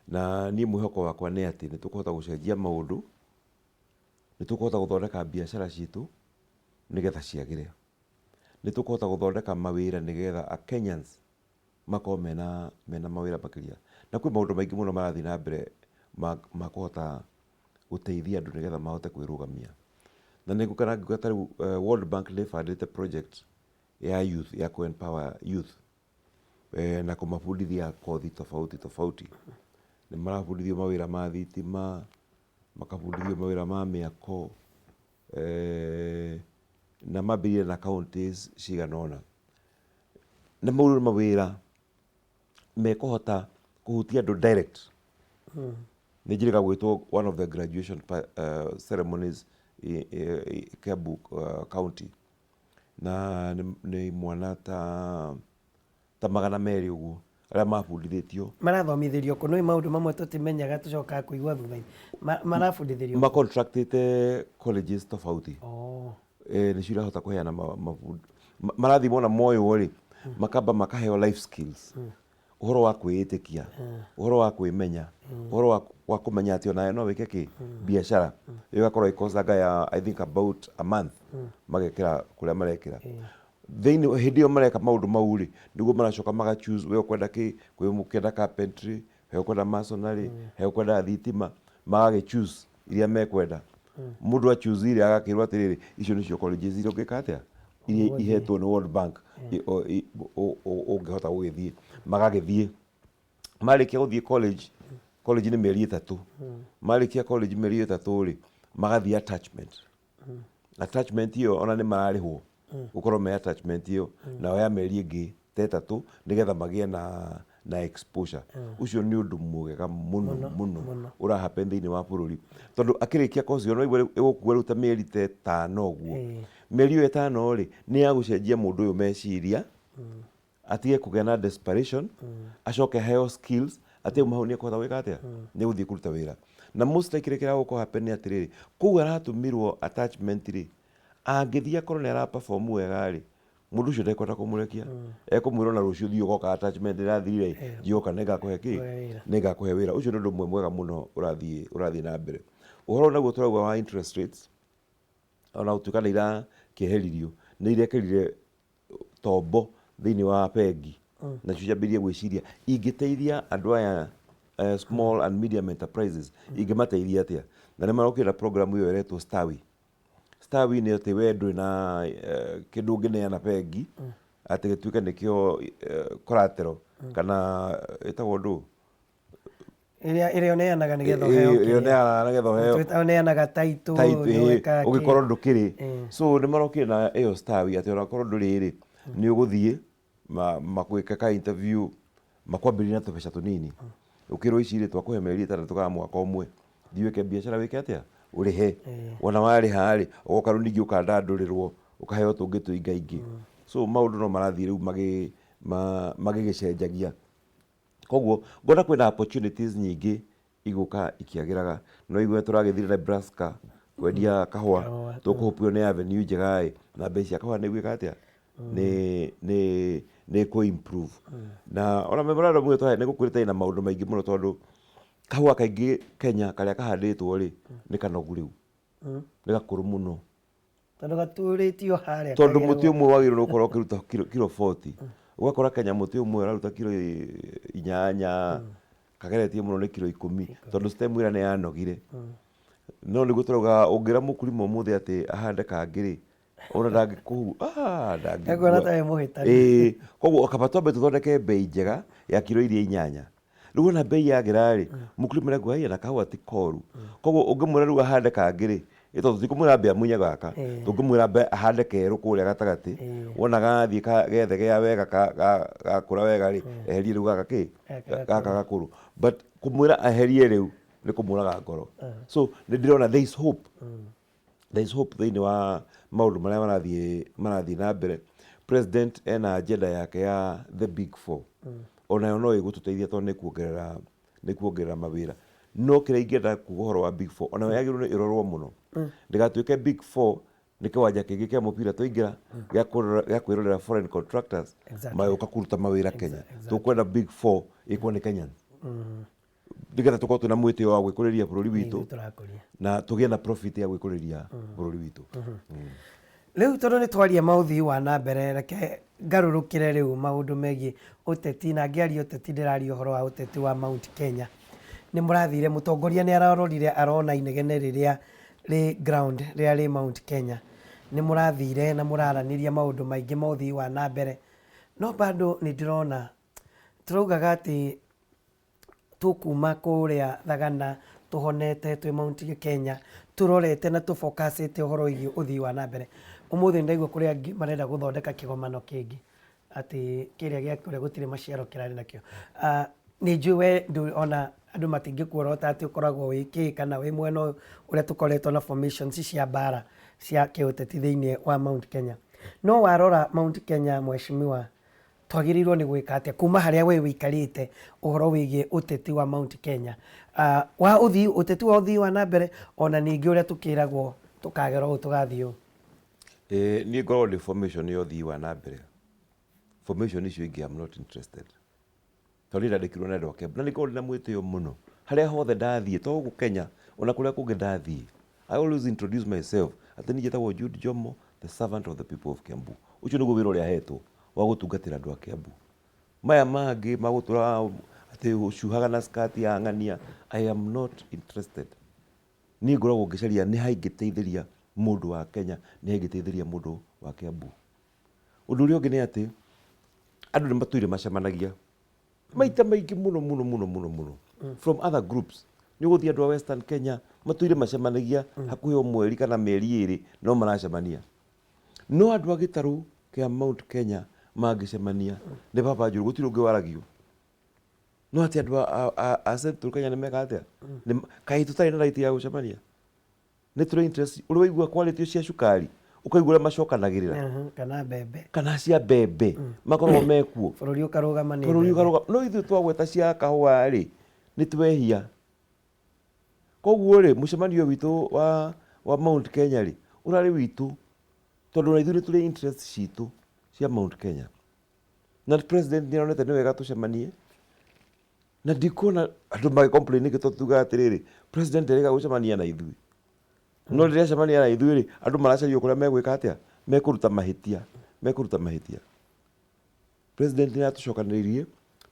B: na niĩ mwĩhoko wakwa nĩ atĩ nĩ tũkũhota gũcenjia maũndũ, nĩ tũkũhota gũthondeka biacara citũ nĩgetha ciagĩre, nĩ tũkũhota gũthondeka mawĩra nĩgetha a Kenyans makorwo mena mawĩra makĩria. Na kwĩ maũndũ maingĩ mũno marathiĩ na mbere ma kũhota gũteithia andũ nĩgetha mahote kwĩrũgamia. Na nĩ ngũkena ngiuga ta rĩu World Bank nĩ ĩbandĩte project ya youth, ya kũ empower youth na kũmabundithia kothi tofauti tofauti. Nĩ marabundithio mawĩra ma thitima, makabundithio mawĩra ma mĩako, na mambĩrĩirie na counties cigana ũna. Na mau nĩ mawĩra mekũhota kũhutia andũ direct. Nĩ njĩrĩga gwĩtwo one of the graduation ceremonies Kiambu county, na nĩ mwana ta 200 ũguo arĩa mabundithĩtio.
A: Marathomithĩrio kũ? Nĩ maũndũ mamwe tũtimenyaga, tũcokaga kũigua thutha-inĩ. Marabundithĩrio kũ?
B: Macontractĩte colleges tofauti. Nĩcio irahota kũheana marathiĩ mona moywo rĩ, makamba makaheo life skills, ũhoro wa kwĩĩtĩkia, ũhoro wa kwĩmenya, ũhoro wa kũmenya atĩ onawe no wĩke kĩ biacara. Ĩyo ĩgakorwo ĩ course anga ya, I think, about a month, magekĩra kũrĩa marekĩra thĩinĩ. Hĩndĩ ĩyo mareka maũndũ mau rĩ, nĩguo maracoka maga choose we ũkwenda kĩ, kwĩ ũkĩenda carpentry, he ũkwenda masonry, he ũkwenda thitima, magagĩ choose iria mekwenda. Mũndũ a choose iria, agakĩrwo atĩrĩrĩ, icio nĩcio colleges iria ũngĩka atĩa, iria ihetwo nĩ World Bank ũngĩhota gũgĩthiĩ. Magagĩthiĩ, marĩkia gũthiĩ college, college nĩ mĩeri 3. Marĩkia college mĩeri 3 rĩ, magathiĩ attachment. Attachment ĩyo ona nĩ mararĩhwo gũkorwo me attachment ĩyo nao ya mĩeri ĩngĩ ta 3, nĩgetha magĩe na exposure. Ũcio nĩ ũndũ mwega mũno mũno ũra happen thĩinĩ wa bũrũri, tondũ akĩrĩkia course ĩyo, no ĩgũkua rĩu ta mĩeri ta 5 ũguo. Mĩeri ĩyo 5 rĩ, nĩ ya gũcenjia mũndũ ũyũ meciria. Atige kũgĩa na desperation, acoke aheo skills, atĩ auma hau nĩ ekũhota gwĩka atĩa? Nĩ gũthiĩ kũruta wĩra. Na most likely kĩrĩa gĩgũkorwo happen nĩ atĩrĩrĩ, kũu aratũmirwo attachment rĩ, angĩthiĩ akorwo nĩ ara perform wega rĩ, mũndũ ũcio ndekwenda kũmũrekia. Ekũmwĩra ona rũciũ thiĩ ũgoka attachment ĩrathirire ĩ, ndioka nĩngakũhe kĩ?
A: Wĩra.
B: Nĩngakũhe wĩra. Ũcio nĩ ũndũ ũmwe mwega mũno ũrathiĩ na mbere. Ũhoro ũyũ naguo tũrauga wa interest rates, ona gũtuĩka nĩ irakĩeheririo, nĩ irekĩrire tombo thĩinĩ wa bengi nacio ciambĩrĩrie gwĩciria ingĩteithia andũ aya small and medium enterprises ingĩmateithia atĩa. Na nĩ marokire na program ĩyo ĩretwo Stawi. Stawi nĩ atĩ we ndũrĩ na kĩndũ ũngĩneana bengi atĩ gĩtuĩke nĩkĩo collateral kana ĩtagwo ndũ?
A: Ĩrĩa ũneanaga nĩgetha ũheo
B: Ĩrĩa ũneanaga nĩgetha ũheo.
A: Ũneanaga title,
B: title,
A: nĩwĩkaga kĩ.
B: Ũgĩkorwo ndũkĩrĩ. So nĩ marokire na ĩyo Stawi atĩ onakorwo ndũrĩ rĩ, nĩ ũgũthiĩ makwĩke ka interview, makwambĩrĩrie na tũbeca tũnini. Ũkĩrwo ici rĩ, twakũhe mĩeri ĩtandatũ kana mwaka ũmwe, thiĩ wĩke biacara wĩke atĩa? Ũrĩhe. Wona warĩha rĩ, ũgoka rĩu ningĩ ũkandandũrĩrwo, ũkaheo tũngĩ tũingaingĩ. So maũndũ no marathiĩ rĩu magĩgĩcenjagia. Koguo ngona kwĩna opportunities nyingĩ igũka ikĩagĩraga. No igue tũragĩthire Nebraska kwendia kahũa,
A: Kahũa,
B: tũkũhope ĩyo nĩ avenue njega ĩ, na mbei cia kahũa nĩ igwĩka atĩa? Nĩ ĩkũ improve. Na ona memorandum ĩyo twahe nĩ gũkwĩrĩte ĩna maũndũ maingĩ mũno tondũ kahũa kaingĩ Kenya karĩa kahandĩtwo rĩ, nĩ kanogu rĩu. Nĩ gakũrũ mũno.
A: Tondũ gaturĩtio harĩa
B: Tondũ mũtĩ
A: kageragwo.
B: Ũmwe wagĩrĩirwo nĩ gũkorwo ũkĩruta kiro 40, ũgakora Kenya mũtĩ ũmwe ũraruta kiro 8, kageretie mũno nĩ kiro 10, tondũ stem ĩrĩa nĩ yanogire. No nĩguo tũrauga ũngĩra mũkulima ũmũthĩ atĩ ahande kangĩ rĩ, ona ndangĩkũhu ah,
A: Ekuona
B: ndangĩigua.
A: ta wĩ mũhĩtanu.
B: Ĩĩ, koguo kaba twambe tũthondeke mbei njega ya kiro iria 8. Rĩu wona mbei yagĩra rĩ, mũkulima nĩakuga haiya na kahũa ti koru. Koguo ũngĩmwĩra rĩu ahande kangĩ rĩ, ĩ tondũ tũtikũmwĩra ambe amunye gaka, tũngĩmwĩra ambe ahande kerũ kũrĩa gatagatĩ, wona gathiĩ gethegea wega gakũra wega rĩ, eherie rĩu gaka kĩ?
A: Gaka
B: Gaka gakũrũ. But kũmwĩra eherie rĩu nĩ kũmũraga ngoro. So nĩ ndĩrona there is hope. There is hope thĩinĩ wa maũndũ marĩa marathiĩ na mbere. President ena agenda yake ya the big four. Onayo no ĩgũtũteithia tondũ nĩ kuongerera mawĩra. No kĩrĩa ingĩenda kuga ũhoro wa big four, onayo yagĩrĩirwo nĩ ĩrorwo mũno. Ndĩgatuĩke big four nĩ kĩwanja kĩngĩ kĩa mũbira twaingĩra gĩa kwĩrorera foreign contractors magĩũka kũruta mawĩra Kenya. Tũkwenda big four ĩkwo nĩ Kenyans. Nĩgetha tũkorwo twĩna mwĩtĩo wa gwĩkũrĩria bũrũri witũ
A: Nĩ tũrakũria.
B: Na tũgĩe na profit ya gwĩkũrĩria bũrũri witũ.
A: Rĩu tondũ nĩ twaria maũthii wa na mbere, reke ngarũrũkĩre rĩu maũndũ megiĩ ũteti, na ngĩaria ũteti ndĩraria ũhoro wa ũteti wa Mount Kenya. Nĩ mũrathire, mũtongoria nĩ ararorire arona inegene rĩrĩa rĩ ground, rĩrĩa rĩ Mount Kenya. Nĩ mũrathire na mũraranĩria maũndũ maingĩ ma ũthii wa na mbere, no bado nĩ ndĩrona tũraugaga atĩ tũkuma kũrĩa Thagana tũhonete twĩ Mount Kenya, tũrorete na tũbokacĩte ũhoro wĩgiĩ ũthii wa na mbere. Ũmũthĩ nĩ ndaigua kũrĩ angĩ marenda gũthondeka kĩgomano kĩngĩ, atĩ kĩrĩa gĩa kũrĩa gũtirĩ maciaro kĩrarĩ nakĩo. Nĩ njũĩ we ndũrĩ ona andũ matingĩkuorota atĩ ũkoragwo wĩ kĩ kana wĩ mwena ũyũ ũrĩa tũkoretwo na formations cia mbara cia kĩũteti thĩinĩ wa Mount Kenya. No warora Mount Kenya, mheshimiwa, twagĩrĩirwo nĩ gwĩka atĩa kuma harĩa we wĩikarĩte ũhoro wĩgiĩ ũteti wa Mount Kenya, wa ũthii, ũteti wa ũthii wa na mbere, ona ningĩ ũrĩa tũkĩragwo tũkagera ũũ tũgathiĩ ũũ?
B: Ĩĩ niĩ ngoragwo ndĩ formation ya ũthii wa na mbere. Formation icio ingĩ I'm not interested. Tondũ niĩ ndandĩkirwo nĩ andũ a Kiambu na nĩ ngoragwo ndĩna mwĩtĩo mũno. Harĩa hothe ndathiĩ, to gũkũ Kenya, ona kũrĩa kũngĩ ndathiĩ, I always introduce myself atĩ niĩ njĩtagwo Jude Jomo, the servant of the people of Kiambu. Ũcio nĩguo wĩra ũrĩa hetwo wa gũtungatĩra andũ a Kiambu. Maya mangĩ ma gũtũra atĩ ũcuhaga na skirt ya ng'ania, I am not interested. Niĩ ngoragwo ngĩcaria nĩ ha ingĩteithĩria mũndũ wa Kenya, nĩ ha ingĩteithĩria mũndũ wa Kiambu. Ũndũ ũrĩa ũngĩ nĩ atĩ, andũ nĩ matũire macemanagia maita maingĩ mũno mũno mũno mũno mũno from other groups. Nĩ ũgũthiĩ andũ a Western Kenya matũire macemanagia hakuhĩ o mweri kana mĩeri 2 no maracemania. No andũ a gĩtarũ kĩa Mount Kenya mangĩcemania nĩ baba njũru, gũtirĩ ũngĩ waragio. No atĩ andũ a Central Kenya nĩ meka atĩa? Kaĩ tũtarĩ na right ya gũcemania? Nĩ tũrĩ interest. Ũrĩ waigua kwarĩtio cia cukari? Ũkaigua ũrĩa macokanagĩrĩra.
A: Kana mbembe.
B: Kana cia mbembe makoragwo mekuo.
A: Bũrũri ũkarũgama nĩ
B: bũrũri
A: mbembe.
B: Ũkarũgama. No ithuĩ twagweta cia kahũa rĩ, nĩ twehia. Koguo rĩ, mũcemanio witũ wa Mount Kenya rĩ, ũrarĩ witũ tondũ ona ithuĩ nĩ tũrĩ interest citũ cia Mount Kenya. Na president nĩ aronete nĩ wega tũcemanie, na ndikuona andũ magĩ complain nĩkĩ, tondũ tugaga atĩrĩrĩ, president erĩga gũcemania na ithuĩ, no rĩrĩa acemania na ithuĩ rĩ, andũ maracaria kũrĩa megwĩka atĩa, mekũruta mahĩtia, mekũruta mahĩtia. President nĩ atũcokanĩrĩirie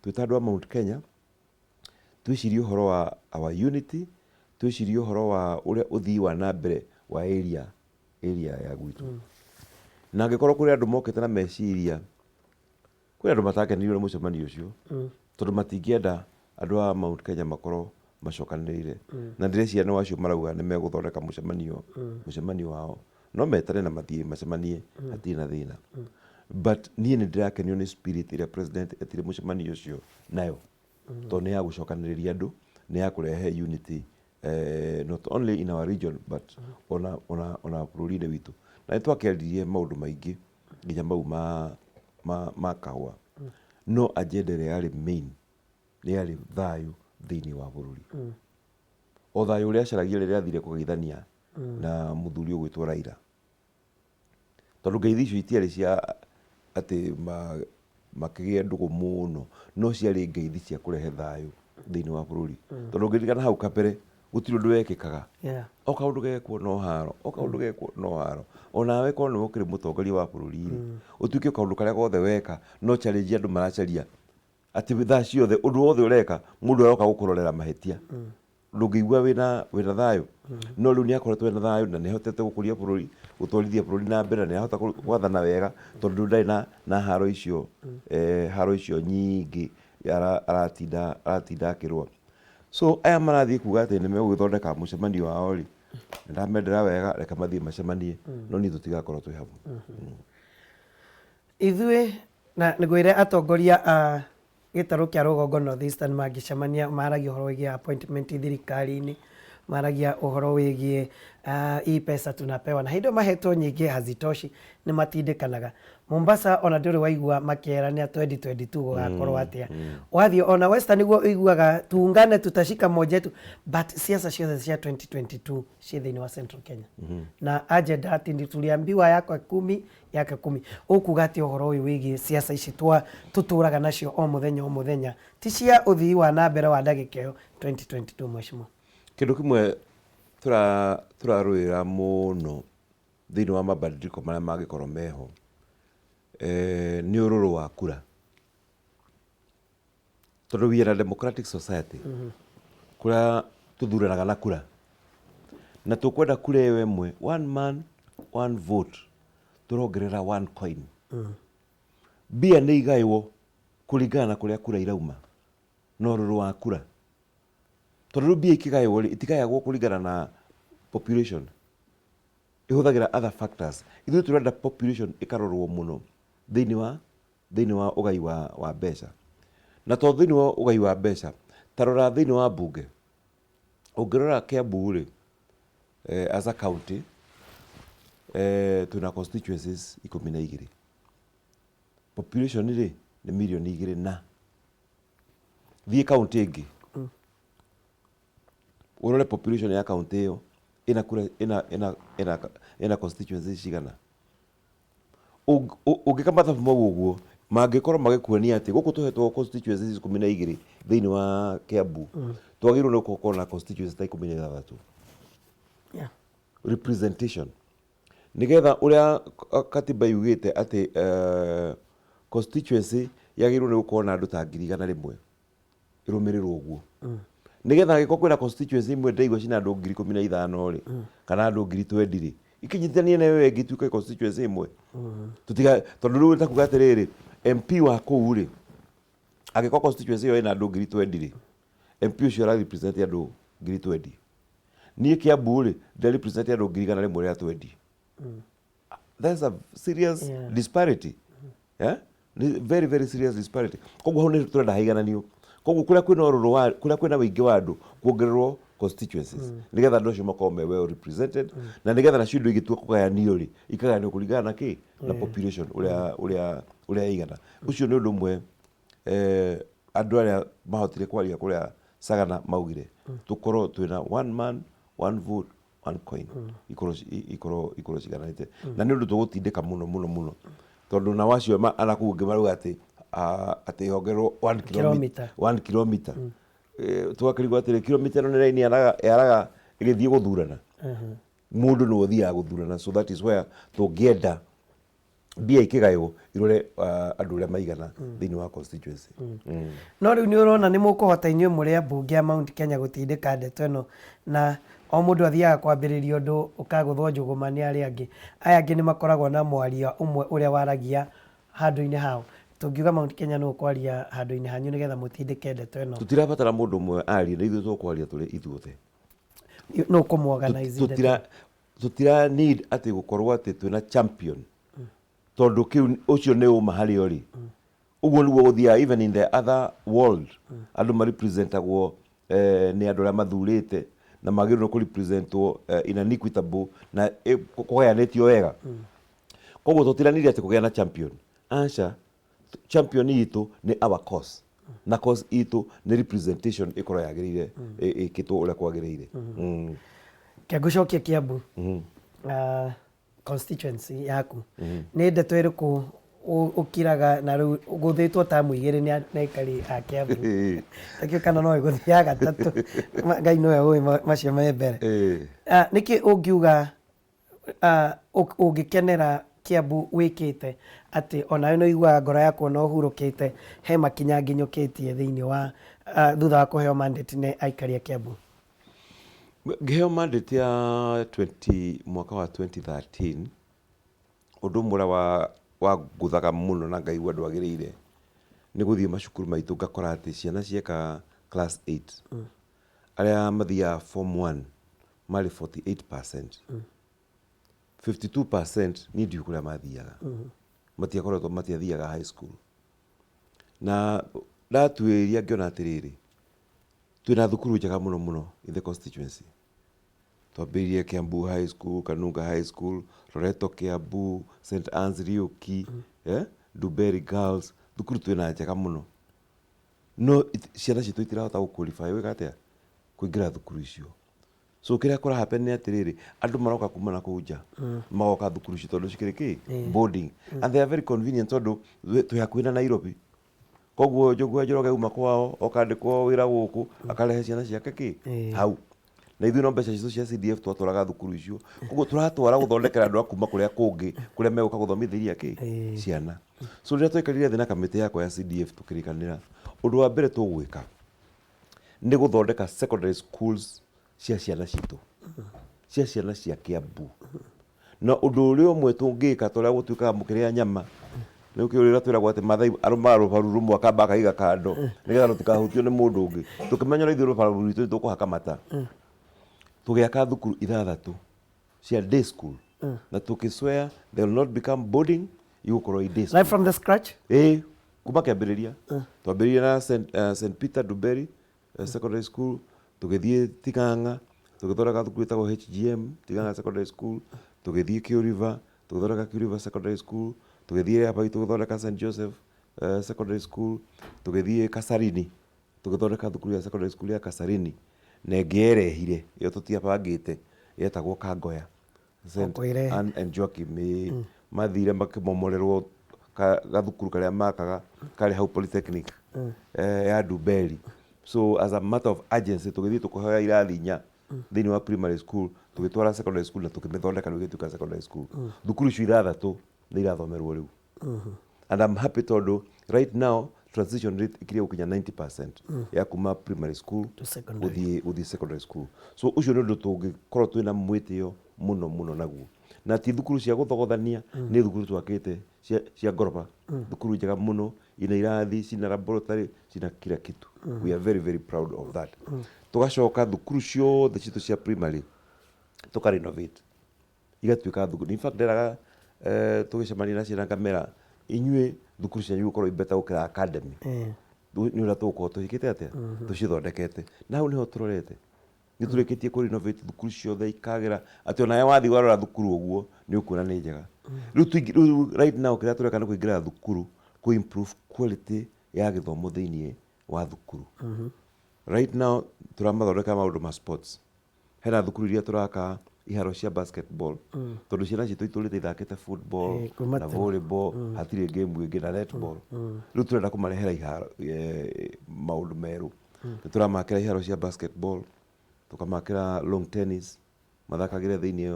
B: twĩ ta andũ a Mount Kenya, twĩcirie ũhoro wa our unity, twĩcirie ũhoro wa ũrĩa ũthii wa na mbere wa area ya gwitũ. Na angĩkorwo kũrĩ andũ mokĩte na meciria, kwĩ andũ matakenirio nĩ mũcemanio ũcio, tondũ matingĩenda andũ a Mount Kenya makorwo macokanĩrĩire. Na ndĩreciria nĩ wacio marauga nĩ megũthondeka mũcemanio wao. No metane na mathiĩ macemanie, hatirĩ na thĩna. But niĩ nĩ ndĩrakenio nĩ spirit ĩrĩa president etire mũcemanio ũcio nayo, tondũ nĩ ya gũcokanĩrĩria andũ, nĩ ya kũrehe unity, not only in our region but ona bũrũri-inĩ witũ. Na nĩ twakĩaririe maũndũ maingĩ, nginya mau ma kahũa, no agenda ĩrĩa yarĩ main nĩ yarĩ thayũ thĩinĩ wa bũrũri, o thayũ ũrĩa acaragia rĩrĩa athire kũgeithania na mũthuri ũgwĩtwo Raila, tondũ ngeithi icio itiarĩ cia atĩ makĩgĩe ndũgũ mũno, no ciarĩ ngeithi cia kũrehe thayũ thĩinĩ wa bũrũri, tondũ ũngĩririkana hau kabere gũtirĩ ũndũ wekĩkaga. O kaũndũ gekwo no haro, o kaũndũ gekwo no haro. Onawe korwo nĩwe ũkĩrĩ mũtongoria wa bũrũri rĩ, ũtuĩke kaũndũ karĩa gothe weka no challenge andũ maracaria, atĩ thaa ciothe ũndũ wothe ũreka mũndũ aroka gũkũrorera mahĩtia, ndũngĩigua wĩna thayũ. No rĩu nĩ akoretwo ena thayũ na nĩ ahotete gũkũria bũrũri, gũtwarithia bũrũri na mbere, na nĩ ahota gwathana wega, tondũ ndarĩ na haro icio nyingĩ aratinda akĩrũa. So aya marathiĩ kuga atĩ nĩ megũgĩthondeka mũcemanio wao rĩ, ndamendera wega, reke mathiĩ macemanie, no niĩ tũtigakorwo twĩ hamwe.
A: Ithuĩ na nĩngwĩre atongoria a gĩtarũ kĩa rũgongo, North Eastern, mangĩcemania maragia ũhoro wĩgiĩ appointment thirikari-inĩ, maragia ũhoro wĩgiĩ hii pesa tunapewa, na hĩndĩ ĩyo mahetwo nyingĩ hazitoshi, nĩ matindĩkanaga. Mombasa ona ndũrĩ waigua makĩerania 2022 gũgakorwo atĩa. Wathiĩ ona Western nĩguo ũiguaga tuungane, tutashika moja yetu, but siasa ciothe cia 2022 ciĩ thĩinĩ wa Central Kenya na agenda ati ndi tuliambiwa yako 10, yake 10. Ũkuga atĩ ũhoro ũyũ wĩgiĩ siasa ici tũtũraga nacio o mũthenya o mũthenya ti cia ũthii wa na mbere wa ndagĩka ĩyo 2022, mheshimiwa?
B: Kĩndũ kĩmwe tũrarũĩra mũno thĩinĩ wa mabadiliko marĩa mangĩkorwo meho, nĩ ũrũrũ wa kura, tondũ we are a democratic society kũrĩa tũthuranaga na kura, na tũkwenda kura ĩyo ĩmwe, one man one vote, tũrongerera one coin. Mbia nĩ igaywo kũringana na kũrĩa kura irauma na ũrũrũ wa kura, tondũ rĩu mbia ikĩgaywo rĩ, itigayagwo kũringana na population, ĩhũthagĩra other factors. Ithuĩ tũrenda population ĩkarorwo mũno thĩinĩ wa ũgai wa mbeca. Na to thĩinĩ wa ũgai wa mbeca, ta rora thĩinĩ wa mbunge. Ũngĩrora Kiambu rĩ, as a county, twĩna constituencies 12, population rĩ nĩ mirioni 2. Na thiĩ county ĩngĩ ũrore population ya county ĩyo ĩna kura ĩna constituencies cigana. Ũngĩka mathabu mau ũguo, mangĩkorwo magĩkuonia atĩ gũkũ tũhetwo constituencies 12 thĩinĩ wa Kiambu, twagĩrĩirwo nĩ gũkorwo na constituencies ta 16 representation, nĩgetha ũrĩa katiba yugĩte atĩ constituency yagĩrĩirwo nĩ gũkorwo na andũ ta 100,000, ĩrũmĩrĩrwo ũguo, nĩgetha angĩkorwo kwĩna constituency imwe ndaigua cina andũ 15,000 rĩ, kana andũ 20,000 rĩ, ikinyitithanie na ĩyo ĩngĩ ituĩke constituency ĩmwe. Tũtiga tondũ rĩu takuga atĩrĩrĩ, MP wa kũu rĩ, angĩkorwo constituency ĩyo ĩna andũ 20,000 rĩ, MP ũcio ara represent andũ 20,000. Niĩ Kiambu rĩ, ndĩra represent andũ 120,000. That's a serious disparity, yeah? Nĩ very very serious disparity. Koguo hau nĩ tũrenda haigananio. Koguo kũrĩa kwĩna ũrũrũ wa kũrĩa kwĩna wĩingĩ wa andũ kuongererwo. constituencies nĩgetha andũ acio makorwo me well represented, na nĩgetha nacio indo igĩtua kũgayanio rĩ, ikagayanio kũringana na kĩ na population ũrĩa ĩigana. Ũcio nĩ ũndũ ũmwe andũ arĩa mahotire kwaria kũrĩa Sagana maugire tũkorwo twĩna one man, one vote, one coin, ikorwo cigananĩte, na nĩ ũndũ tũgũtindĩka mũno mũno mũno, tondũ nao acio anakũu ũngĩ marauga atĩ atĩ hongerwo 1
A: Kilometer.
B: 1 kilometer. Tũgakĩrigwo atĩrĩ, kilomita ĩno nĩ raini yaraga ĩgĩthiĩ gũthurana, mũndũ nĩwe ũthiaga gũthurana. So that is where tũngĩenda mbia ikĩgaywo irore andũ ũrĩa maigana thĩinĩ wa constituency.
A: No rĩu nĩ ũrona nĩ mũkũhota inyuĩ mũrĩ ambunge a Mount Kenya gũtindĩka ndeto ĩno, na o mũndũ athiaga kwambĩrĩria ũndũ ũkagũthwo njũgũma nĩ arĩa angĩ? Aya angĩ nĩ makoragwo na mwaria ũmwe ũrĩa waragia handũ-inĩ hao. Tũngiuga Mount Kenya nũ ũkwaria handũ-inĩ hanyu nĩgetha mũtindĩke ndeto ĩno?
B: Tũtirabatara mũndũ ũmwe arie, na ithuĩ tũkwaria tũrĩ ithuothe.
A: Nũ ũkũmũorganize ndeto?
B: Tũtira need atĩ gũkorwo atĩ twĩna champion, tondũ kĩu ũcio nĩ ũma harĩ o rĩ. Ũguo nĩguo gũthiaga even in the other world. Andũ marepresentagwo nĩ andũ arĩa mathurĩte, na magĩrĩirwo kũrepresentwo in an equitable na kũgayanĩtio wega. Koguo tũtiranire atĩ kũgĩa na champion, aca. Champion itũ nĩ our cause, na cause itũ nĩ representation ĩkorwo yagĩrĩire, ĩkĩtwo ũrĩa kwagĩrĩire.
A: Ke ngũcokie Kiambu constituency yaku. Nĩ ndeto ĩrĩkũ ũkiraga na rĩu gũthĩtwo tamu igĩrĩ nĩ aikari a Kiambu? Takĩo kana no ĩgũthiĩ ya gatatũ? Ngai nĩwe ũĩ macio me mbere. Nĩkĩ ũngiuga ũngĩkenera Kiambu wĩkĩte atĩ onawe nĩ ũiguaga ngoro yaku ona ũhurũkĩte, he makinya nginyũkĩtie thĩinĩ wa thutha wa kũheo mandate nĩ aikari a Kiambu?
B: Ngĩheo mandate ya 20 mwaka wa 2013, ũndũ ũmwe ũrĩa wangũthaga mũno na ngaigua ndwagĩrĩire nĩ gũthiĩ macukuru maitũ ngakora atĩ ciana cieka class 8, arĩa mathiaga form 1 marĩ 48%, 52% niĩ ndiũĩ kũrĩa mathiaga, matiakoretwo matiathiaga high school. Na ndatuĩria ngĩona atĩrĩrĩ, twĩna thukuru njega mũno mũno in the constituency. Twambĩrĩirie Kiambu High School, Kanunga High School, Loreto Kiambu, St Anne's Riuki, Ndumberi Girls, thukuru twĩna njega mũno, no ciana citũ itirahota gũ qualify gwĩka atĩa, kũingĩra thukuru icio. So kĩrĩa kũra happen nĩ atĩrĩrĩ, andũ maroka kuma na kũu nja, magoka thukuru icio tondũ cikĩrĩ kĩ boarding, and they are very convenient tondũ twĩ hakuhĩ na Nairobi. Koguo Njogu wa Njoroge auma kwao okandĩkwo wĩra gũkũ, akarehe ciana ciake kĩ hau, na ithuĩ no mbeca citũ cia CDF twatwaraga thukuru icio. Koguo tũratwara gũthondekera andũ a kuma kũrĩa kũngĩ kũrĩa megũka gũthomithĩria kĩ ciana. So rĩrĩa twaikarire thĩ na kamĩtĩ yakwa ya CDF, tũkĩrĩkanĩra ũndũ wa mbere tũgwĩka nĩ gũthondeka secondary schools cia ciana citũ, cia ciana cia Kiambu. Na ũndũ ũrĩa ũmwe tũngĩka, ta ũrĩa gũtuĩkaga mũkĩrĩa nyama, rĩu kĩũrĩa twĩragwo atĩ Maathai arũmaga rũbaru rũmwe akamba akaiga kando nĩgetha rũtikahutio nĩ mũndũ ũngĩ, tũkĩmenya ũrĩa ithuĩ rũbaru rwitũ tũkũhaka mata, tũgĩaka thukuru ithathatũ cia day school, na tũkĩ they will not become boarding, igũkorwo i day school.
A: Right from the scratch?
B: Ĩĩ, kuma kĩambĩrĩria. Twambĩrĩirie na St Peter Ndumberi Secondary School, tũgĩthiĩ Tigang'a tũgĩthondeka thukuru ĩtagwo HGM Tigang'a Secondary School, tũgĩthiĩ Kiu River tũgĩthondeka Kiu River Secondary School, tũgĩthiĩ Yabai tũgĩthondeka St Joseph Secondary School, tũgĩthiĩ Kasarini tũgĩthondeka thukuru ya secondary school ya Kasarini, na ĩngĩ yerehire ĩyo tũtiabangĩte yetagwo Kangoya St
A: Ũkwĩre.
B: Anne and Joachim. Ĩĩ, mathire makĩmomorerwo gathukuru karĩa makaga karĩ hau polytechnic ya Ndumberi. So as a matter of urgency tũgĩthiĩ tũkĩhoya irathi inya thĩinĩ wa primary school, tũgĩtwara secondary school na tũkĩmĩthondeka rĩu ĩgĩtuĩka secondary school. Thukuru icio ithathatũ nĩ irathomerwo rĩu, and I'm happy tondũ right now transition rate ikirie gũkinya 90% ya kuma primary school
A: to secondary.
B: Gũthiĩ secondary school. So ũcio nĩ ũndũ tũngĩkorwo twĩna mwĩtĩo mũno mũno naguo, na ti thukuru cia gũthogothania, nĩ thukuru twakĩte cia ngoroba, thukuru njega mũno, ina irathi, cina laboratory, cina kila kitu. We are very very proud of that. Tũgacoka thukuru ciothe citũ cia primary tũka renovate igatuĩka thukuru. In fact, nderaga tũgĩcemania na ciana ngamera, inyuĩ thukuru cianyu igũkorwo i better gũkĩra academy, nĩ ũrĩa tũgũkorwo tũhĩkĩte atĩa tũcithondekete, na hau nĩho tũrorete. Nĩ tũrĩkĩtie kũ renovate thukuru ciothe ikagĩra atĩ onawe wathiĩ warora thukuru ũguo nĩ ũkuona nĩ njega. Rĩu rĩu right now kĩrĩa tũreka nĩ kũingĩra thukuru kũ improve quality ya gĩthomo thĩiniĩ wa thukuru. Right now tũramathondeka maũndũ ma sports. Hena thukuru iria tũraka iharo cia basketball tondũ ciana citũ itũrĩte ithakĩte football
A: Kuma
B: na
A: tene.
B: Volleyball, hatirĩ game ĩngĩ, na netball. Rĩu tũrenda kũmarehera iharo, maũndũ merũ. Nĩ tũramakĩra iharo cia basketball, tũkamakĩra long tennis mathakagĩre thĩinĩ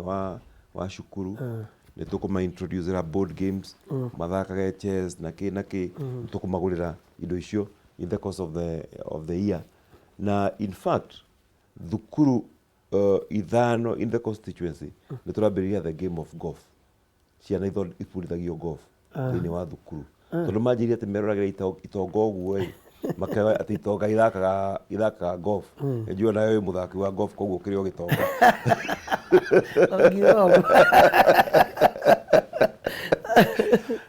B: wa cukuru. Nĩ tũkũma introduce board games, mathakage chess na kĩ na kĩ. Nĩ tũkũmagũrĩra indo icio in the course of the year. Na in fact thukuru ithano in the constituency nĩ tũrambĩrĩria the game of golf. Ciana ibundithagio golf thĩinĩ wa thukuru tondũ manjĩrire atĩ meroragĩra itonga ũguo ĩ, makauga atĩ itonga ithakaga golf. Njũĩ nawe wĩ mũthaki wa golf, koguo ũkĩrĩ o gĩtonga.
A: Ũngiuga ũguo.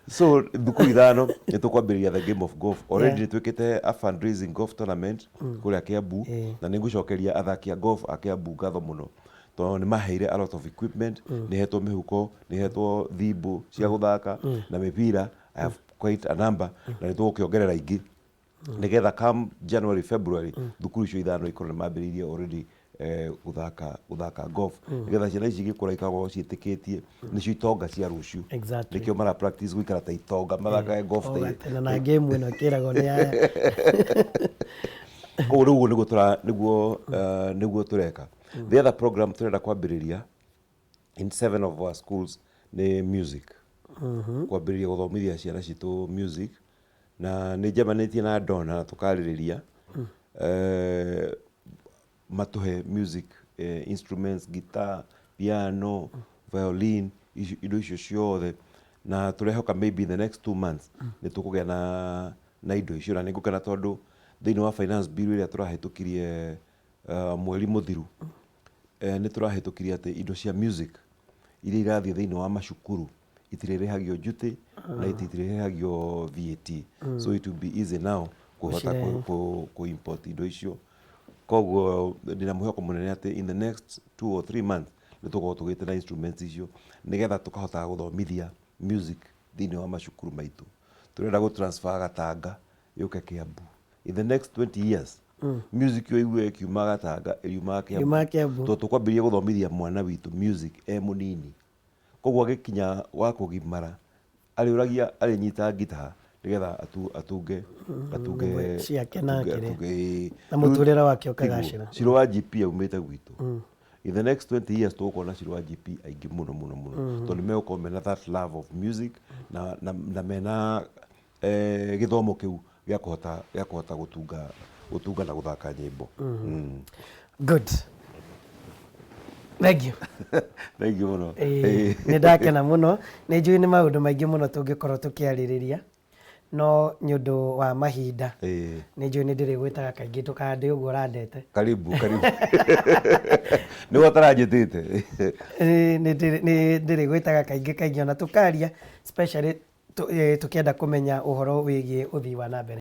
B: So thukuru ithano nĩ tũkwambĩrĩria the game of golf. Already nĩ twĩkĩte a fundraising golf tournament kũrĩa Kiambu, na nĩ ngũcokeria athaki a golf a Kiambu ngatho mũno tondũ nĩ maheire a lot of equipment. Nĩ hetwo mĩhuko, nĩ hetwo thimbũ cia gũthaka na mĩbira. I have quite a number na nĩ tũgũkĩongerera ingĩ nĩgetha come January, February thukuru icio ithano ikorwo nĩ mambĩrĩirie already gũthaka golf, nĩgetha ciana ici igĩkũra ikoragwo ciĩtĩkĩtie nĩcio itonga cia rũciũ. Nĩkĩo mara practice gũikara ta itonga, mathakage golf ta
A: Tene na game ĩno ĩkĩragwo nĩ aya.
B: Koguo rĩu ũguo nĩguo tũra nĩguo nĩguo tũreka. The other program tũrenda kwambĩrĩria in seven of our schools nĩ music, kwambĩrĩria gũthomithia ciana citũ music. Na nĩ njemanĩtie na Donna na tũkarĩrĩria matũhe music instruments, guitar, piano, violin, indo icio ciothe. Na tũrehoka maybe in the next 2 months nĩ tũkũgĩa na indo icio. Na nĩ ngũkena tondũ thĩinĩ wa finance bill ĩrĩa tũrahĩtũkirie mweri mũthiru, nĩ tũrahĩtũkirie atĩ indo cia music iria irathiĩ thĩinĩ wa macukuru itirĩrĩhagio duty na itirĩrĩhagio VAT. So it will be easy now kũhota
A: Gũcirehe.
B: Kũ import indo icio. Koguo ndĩna mwĩhoko mũnene atĩ in the next 2 or 3 months nĩ tũgũkorwo tũgĩte na instruments icio nĩgetha tũkahotaga gũthomithia music thĩinĩ wa macukuru maitũ. Tũrenda gũ transfer Gatanga yũke Kiambu. In the next 20 years music ĩyo igue ĩkiuma Gatanga ĩriumaga Kiambu.
A: Yumaga Kiambu.
B: Tondũ tũkwambĩrĩria gũthomithia mwana witũ music e mũnini, koguo agĩkinya wa kũgimara arĩũragia arĩnyita ngita nĩgetha atunge
A: Nyĩmbo ciake na kĩrĩa.
B: Atunge, ĩĩ.
A: Na mũtũrĩre wake
B: Tiguo.
A: ũkagacĩra.
B: Ciro wa GP aumĩte gwitũ. In the next 20 years tũgũkorwo na Ciro wa GP aingĩ mũno mũno mũno tondũ nĩ megũkorwo mena that love of music na mena gĩthomo kĩu gĩa kũhota gũtunga na gũthaka nyĩmbo.
A: Good, thank you.
B: Thank you mũno.
A: Nĩ ndakena mũno. Nĩ njũĩ nĩ maũndũ maingĩ mũno tũngĩkorwo tũkĩarĩrĩria, no nĩ ũndũ wa mahinda, nĩ njũĩ nĩ ndĩrĩgwĩtaga kaingĩ, ndũkande ũguo ũrandete.
B: Karibu, karibu, nĩguo ataranjĩtĩte.
A: Nĩ ndĩrĩgwĩtaga kaingĩ kaingĩ ona tũkaria, especially tũkĩenda kũmenya ũhoro wĩgiĩ ũthii wa na mbere.